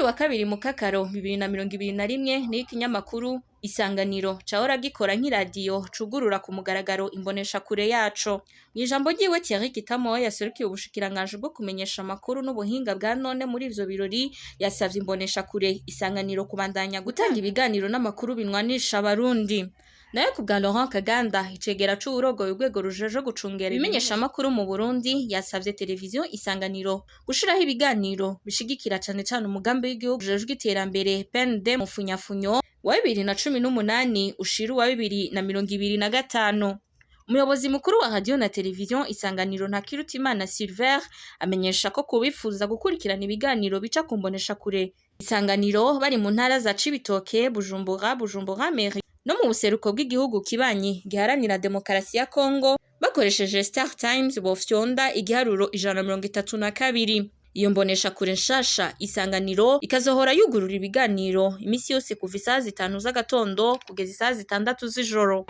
Kuri uyu wa kabiri Mukakaro 2021 niho ikinyamakuru Isanganiro cahora gikora nk'iradiyo cugurura ku mugaragaro imboneshakure yaco. Mw'ijambo ryiwe, Thierry Kitamoya yaserukiye ubushikiranganji bwo kumenyesha amakuru n'ubuhinga bwa none muri ivyo birori, yasavye imboneshakure Isanganiro kubandanya gutanga ibiganiro n'amakuru binwanisha Abarundi. Nayo ku bwa Laurent Kaganda, icegera c'uwurongoye urwego rujejwe gucungera ibimenyeshamakuru mu Burundi, yasavye televiziyo Isanganiro gushiraho ibiganiro bishigikira cane cane umugambi w'igihugu ujejwe iterambere, PND mu funyafunyo, wa 2018 ushira uwa 2025. Umuyobozi mukuru wa radio na televiziyo Isanganiro, Ntakirutimana Silver, amenyesha ko kubifuza gukurikirana ibiganiro bica ku mboneshakure Isanganiro bari mu ntara za Cibitoke, Bujumbura, Bujumbura Mairie no mu buseruko bw'igihugu kibanyi giharanira demokarasi ya Congo, bakoresheje Star Times bofyonda igiharuro 132. Iyo mboneshakure nshasha Isanganiro ikazohora yugurura ibiganiro imisi yose kuva isaha 5 z'agatondo kugeza isaha 6 z'ijoro.